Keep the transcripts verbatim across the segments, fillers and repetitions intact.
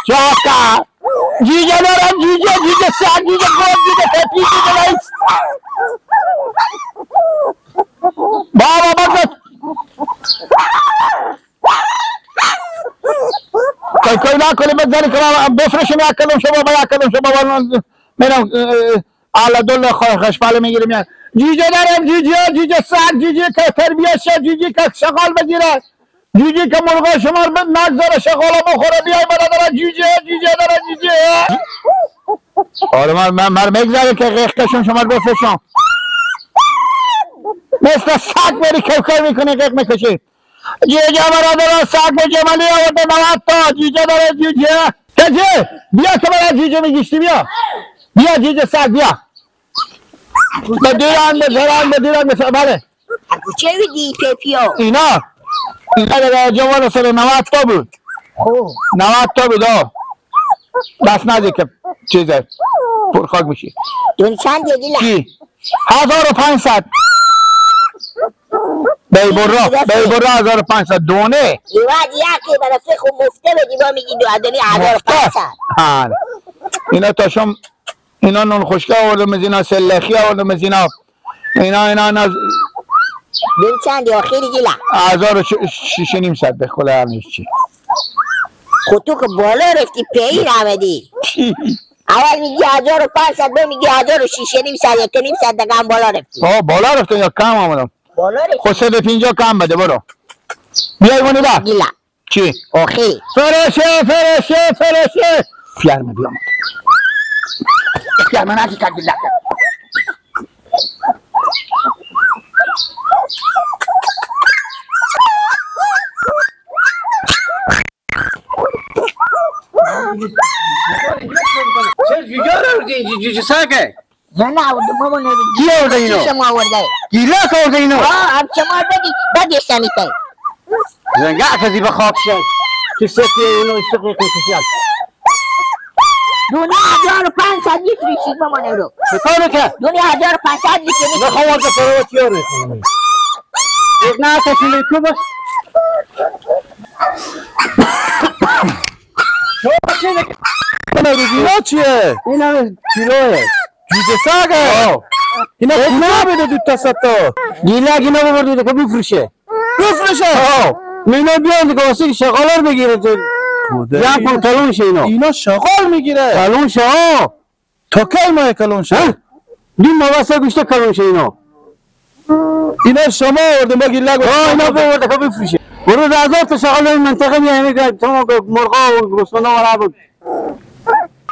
چاکا. جیجه دارم، جیجه، جیجه سگ، جیجه گل، جیجه پپی، جیجه رئیس. بابا، بابا. کل کل نکنی، بزنی که بابا، بفروشم یک کدوم شما، با یک کدوم شما، با من، منم، اه، آلا دل خ-، خشپاله می‌گیریم یک. جیجه دارم، جیجه، جیجه سگ، جیجه که تربیت شه، جیجه که شغال بگیره. جوجو که مرغا شما رو نگذاره شغالا بخوره، بیای برادر، جوجه، جوجه داره، جوجه. آره، من، من، من می‌گذاره که قیق کشم شما رو بفروشم. مثل سگ بری کوکر می‌کنی، قیق می‌کشی. جوجه برادر، سگ به جمالی آورده نود تا، جوجه داره، جوجه. کجه؟ بیا که برای جوجه می‌گیشتی، بیا. بیا جوجه سگ، بیا. به دوران، به دوران، به دوران، به سر-، بله. اگه چه ویدی پپیا؟ اینا، اینا در جوان سال نود تا بود. خب. نود تا بود، آه. بس نزدیک چیزه. پرخاک می‌شی. دون چند یه گیلک؟ چی؟ هزار و پانصد. بی برا، بی برا هزار و پانصد دونه. یه وقت یکی برای فکر خود مفته بدی، با میگی دو دونه هزار و پانصد. مفته؟ ها. اینا تا شم اینا نون خشکه آوردم از اینا، سلخی آوردم از اینا. اینا، اینا، اینا. دل چندی آخری گیلک؟ هزار و شش و نیم صد به خدا هم هیچی. خود تو که بالا رفتی، پایین آمدی. چی؟ اول میگی هزار و پانصد، دو میگی هزار و شش و نیم صد، یک و نیم صد دگه هم بالا رفتی. آه، بالا رفتم یا کم آمدم؟ بالا رفتی. خود صد و پنجاه کم بده، برو. بیای منو دا. گیلک. چی؟ آخی. فروشه، فروشه، فروشه. پیار من بیام. پیار من آجی کردی لکه. چه جوجه رو اینجا جوجه سگه؟ زنه آورده ماما نرو. کی آورده اینو؟ شما آورده. گیلک آورده اینو؟ آه، هم شما بدی، بدی سمیته. زنگه کسی به خاک شد. کی ستی اینو استقی کسی. دنیا هزار و پانصد می‌فروشی ماما نرو. چطور که؟ دنیا هزار و پانصد می‌فروشی. نه خواهد به فرو چیار می‌کنی. یک نه کسی تو بس. شما چی نکنه روزی؟ اینا چیه؟ اینا کیلوه. جوجه سگه؟ آه. اینا کجا بده دو تا سه تا؟ گیلک اینا ببر دو تا بفروشه. بفروشه؟ آه. اینا بیان دیگه واسه که شغالار بگیره تو. خدایی. یا کن کلون شه اینا. اینا شغال می‌گیره. کلون شه، آه. تا کی ما کلون شه؟ ها؟ دو ماه واسه گوشته کلون شه اینا. اینا شما آوردین، با گیلک آه، اینا ببر دو تا بفروشه. برو ده هزار تا شغال این منطقه می‌آیه، می‌گه تمام مرغا و گوسفندا و رها بود.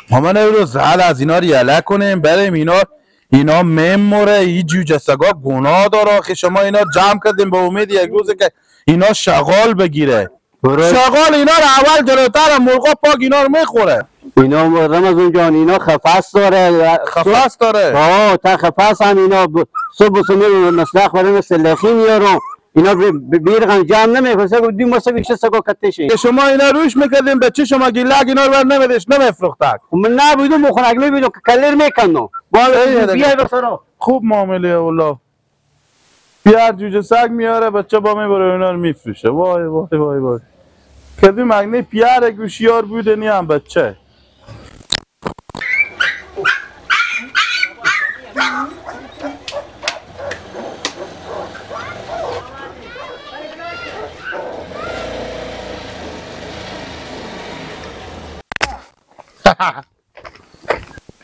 ما من او روز حال از اینا رو یله کنیم، بریم اینا، اینا میموره، ای جوجه سگا گناه داره. آخه شما اینا جمع کردیم به امید یک روزی که اینا شغال بگیره. برو. شغال اینا رو اول جلوتر مرغا پاک اینا رو می‌خوره. اینا رمضان جان، اینا خفاس داره. خفاس داره؟ آه، تا خفاس هم اینا ب-، صبح و صبح مسلخ برای سلخی میارم. اینا ب-، ب-، بیرغم جمع نمی‌کنه. سه دو ماه، سه بیست سگا کته شه. که شما اینا روش می‌کردین، بچه شما گیلک اینا رو بر نمی‌داشت، نمی‌فروختک. خب من نبودم، مخنک نبودم که کلر می‌کنم. با صحیح دیگه. بیای بسرا. خوب معامله والله. پیار جوجه سگ میاره، بچه با می‌بره، اینا رو می‌فروشه. وای، وای، وای، وای. کدی مگنی پیار گوشیار بوده، نی هم بچه.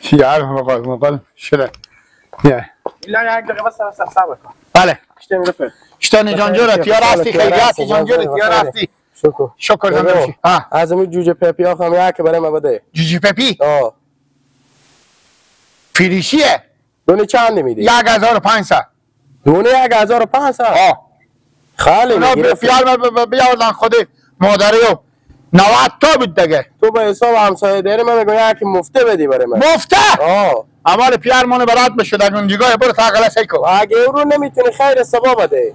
شیار مقال، مقال شده. یا. ایلا یک دقیقه بس، صبر، صبر کن. بله. اشته می‌رفه. اشته نه جان جوره، تیار هستی، خیلی هستی، جان جوره، تیار هستی. شکر. شکر جان جوره. آه. از امی جوجه پپی ها هم یک برای ما بده. جوجه پپی؟ آه. فریشیه؟ دونه چند می‌دی؟ یک هزار و پنجصد. دونه یک هزار و پنجصد؟ آه. خالی اونا می‌گیره. بی-، پیار ب-، ب-، ب-، بیاوردن خودی مادری و نود تا بود دیگه. تو به حساب همسایه داری، من می‌گم یکی مفته بدی برای من. مفته؟ آه. اول پیار مانه برات بشد، اگه اون جگاه برو تا غله سی کو. و اگه او رو نمی‌تونی، خیر سبا بده.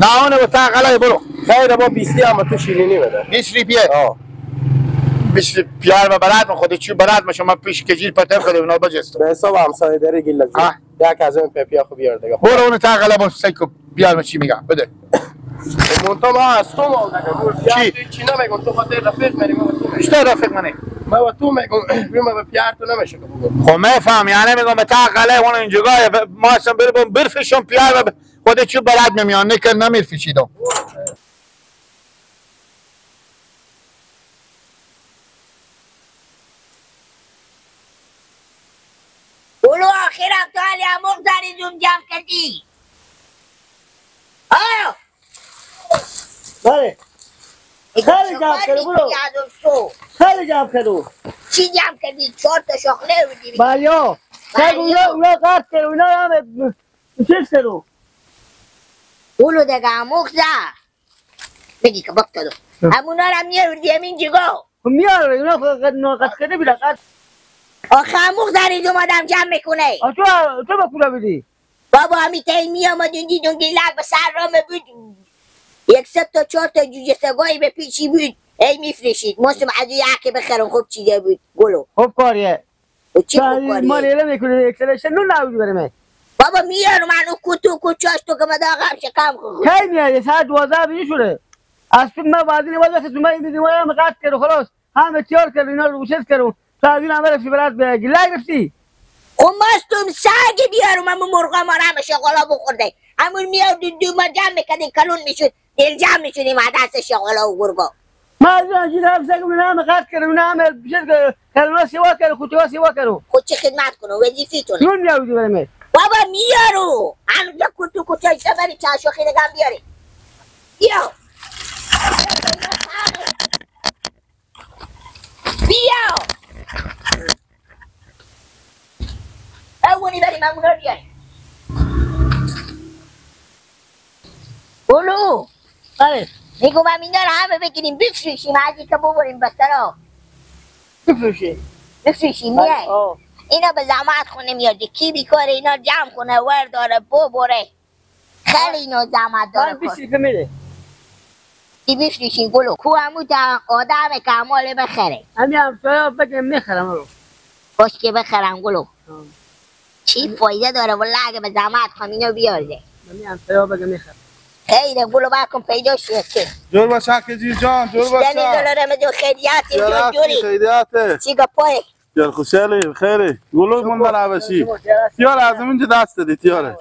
نه، اونه به تا غله برو. خیر با بیستی هم تو شیرینی بده. بیست روپیه؟ آه. بیست پیار و برات من خودی چی برات من شما پیش کجیر پتر خودی اونا بجستم. به حساب همسایه داری گیلک. آه. یک از اون پپیا خو بیار دیگه. برو اون تا غله با سیکو بیار، من چی می‌گم، بده. مونتا ما از تو ما چی؟ چی نمی‌گم، تو خاطر رفیق منی، ما با تو می‌گم. بیشتر رفیق منی. ما با تو می‌گم، بیا ما به پیار تو نمیشه که بگم. خب می‌فهم، یعنی می‌گم به تا غله اون اینجا ما اصلاً برم برفشم پیار و خود چی بلد نمیان، نکن نمی‌فشیدم. اولو آخر ابدال یا مغزاری جون جام کردی. آه! بله. خیلی جام کردو، برو. خیلی جام کردو. چی جام کردی؟ چهار تا شاخله بودی. بله. بله. سگ اونا، اونا قطع کردو، اونا هم چیز کردو. اولو دگه مغزه. بگی که بکتدو. همونا را میاردی همین جگا. خب میاره، اینا خب قد ناقص کرده بیله قد. آخه هموخ زنی دو مادم جمع می‌کنه. آ، تو، تو به کورا بدی؟ بابا، همی تایی میامد اون دیدون گیلک به سر رام بود. یک صد تا چهار تا جوجه سگایی به پیچی بود. ای می‌فروشید. مستم از او یکی بخرم، خب چیزه بود. گلو. خب کاریه. و چی تا خوب کاری؟ ما ریله می‌کنه، یک سر شن نون نبودی برای من. بابا میارم من او کوتو کوچاش تو که مداغم شکم خو. کی میاری؟ ساعت دوازده بجه شده. از تو من بازی نماز وقت تو من این دیدی، ما هم قطع کرد و خلاص. همه تیار کرد، اینا رو گوشت کرد. تا از این همه رفتی برات به گله گرفتی. خب ماستم سگ بیارم، همون مرغا ما را همه شغلا بخورده. همون میاد دو، دو ما جمع می‌کردیم، کلون می‌شد. دلجم می‌شونیم از دست شغالا و گرگا. ما از این عجیب هم سگ اون همه قطع کردم، اون همه بشد که کرونا سوا کردم، خود سوا کردم. خود چه خدمت کنم؟ وظیفه‌تونه. نون می‌آوردی برای من. بابا میارو. هنوز یک کتو کتو ایسا بری چند شاخی دیگه هم بیاری. بیا. بیا. اونی بریم، همونا رو بیاریم. اولو. بله. می‌گم همینا رو همه بگیریم، بفروشیم، از این که ببریم به طرف. بفروشیم. بفروشیم، بله، می‌ای. آه. اینا به زحمت خونه میاد. کی بیکاره اینا جمع کنه، ورداره، ببره. خیلی اینا زحمت داره من کار. بیست روپیه می‌ده. ای بیست روپیه گلو. کو همو تا آدم که مال بخره. همین همسایه بگه می‌خرم رو. باش که بخرم گلو. آه. چی فایده داره والله اگه به زحمت خواهم اینا بیارده. همین همسایه بگه می‌خرم. خیلی گلو بکن پیدا شد که. جور باشه که جی جان، جور باشه. دمی دلارم جو خیریاتی، جور جوری. خیریاته. چی گپای؟ یار خوشحالی، خیره. گلو مونده نباشی. یار از اون چه دست دادی، یاره.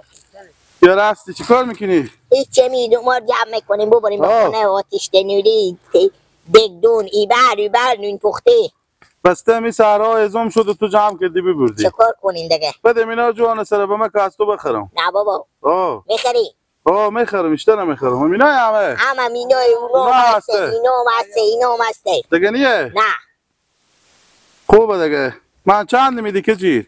یار هستی، چی کار می‌کنی؟ هیچ چه می‌دونم، ما جمع می‌کنیم، ببریم به آه. خونه، آتش تنوری، ت-، دگدون، ایبر، ایبر، نون پخته. بس ته می صحرا ازم شد و تو جمع کردی ببردی. چه کار کنیم دیگه؟ بده مینا جوان سر به من که از تو بخرم. نه بابا. آه. می‌خری؟ آه، می‌خرم، اشتر می‌خرم. همینا همه. همه مینای اونا اونا هم هسته، هسته. اینا هم هسته، اینا هم هسته. دیگه نیه؟ نه. خوبه دیگه. من چند میدی که جیر؟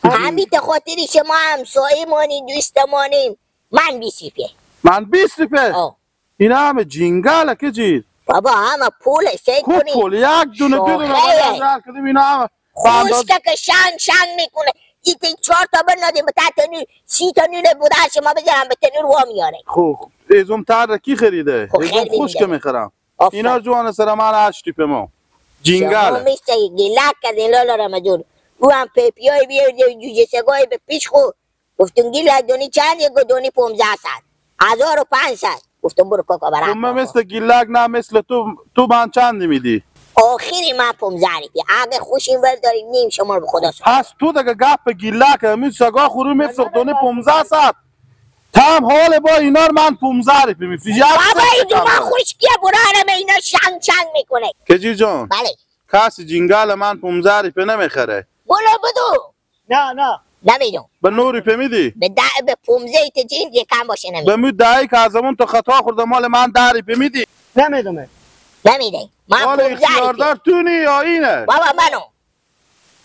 همی ته خاطری شما همسایه مانی، دوست مانیم. من بیست روپیه. من بیست روپیه؟ آه. اینا همه جنگله که جیر. بابا، همه پوله، سه خوب کنی. پول، یک دونه، دو دونه شاخه. بازار کردیم، اینا همه به اندازه خوشکه که شنگ شنگ می‌کنه. ای تی چهار تا بندازیم به ته تنور، سی تا نون بوده شما بذارم به تنور وا میاره. خب، ازم تر کی خریده؟ خب، ازم خیلی خوشکه می‌خرم. آفرین. اینا جوان سر من هشت روپیه ما. جنگل. شما می‌شه گیلک کردین لالا رمضان. او هم پیپیای بیار، یه جوجه سگای به پیش خو. گفتم گیلک دونی چند؟ یک دونی پونزده صد. هزار و پنجصد. گفتم برو کاکا برات خب من کاکا. مثل گیلک نه، مثل تو، تو من چندی میدی؟ آخری من پونزده روپیه. اگه خوشین ور داریم نیم شما رو به خدا سپارم. پس تو دیگه گپ گیلک، همین سگا خورو میفروخت دونی پونزده صد. تام حال با اینا رو من پونزده روپیه می‌فروشم. یک بابا، صد این تو ما کم داره. خوش کیه برارم اینا شنگ شنگ می‌کنه. کجی جان. بله. کسی جنگل من پونزده روپیه نمی‌خره. بلو بدو. نه، نه. نمیدم. به نه روپیه میدی؟ به ده، به پونزده ته جین یه کم باشه نمیدم. به مو دهی که از زمان تو خطا خورده مال من ده روپیه میدی؟ نمیدم. نمیده. من مال پونزده روپیه. اختیاردار تو نی یا اینه؟ بابا منو.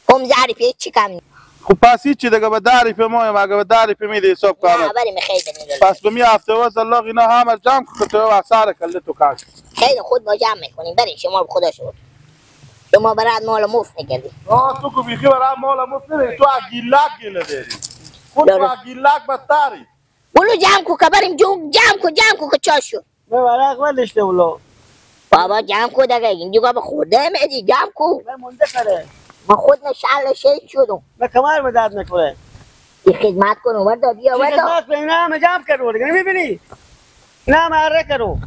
پونزده روپیه چی کم؟ خب پس هیچی دیگه، به ده روپیه ما هم، اگه به ده روپیه می‌دی حساب کنه. نه، بریم خیلی دیگه. پس به می هفته و زلاق اینا همه جمع که تو و سر کله تو کش. خیلی خود با جمع می‌کنیم. بریم، شما به خدا شما. شما برات مال مفت می‌گردی. آه، تو که بیخی برات مال مفت نداری، تو از گیلک گله داری. خود تو از گیلک بدتری. بلو جمع کو که بریم، جو-، جمع کو، جمع کو که چا شو. من ورق نداشته بلو. بابا جمع کو دگه، این دیگه به خورده هم ادی جمع کو. من مونده کره. من خود من شل شهید شدم. من کمر به درد نکنه. یه خدمت کن، اومد دا بیا، چی اومد دا. خدمت کنی؟ نه، من جمع کرده بوده، می‌بینی؟ نه، ما اره کرو.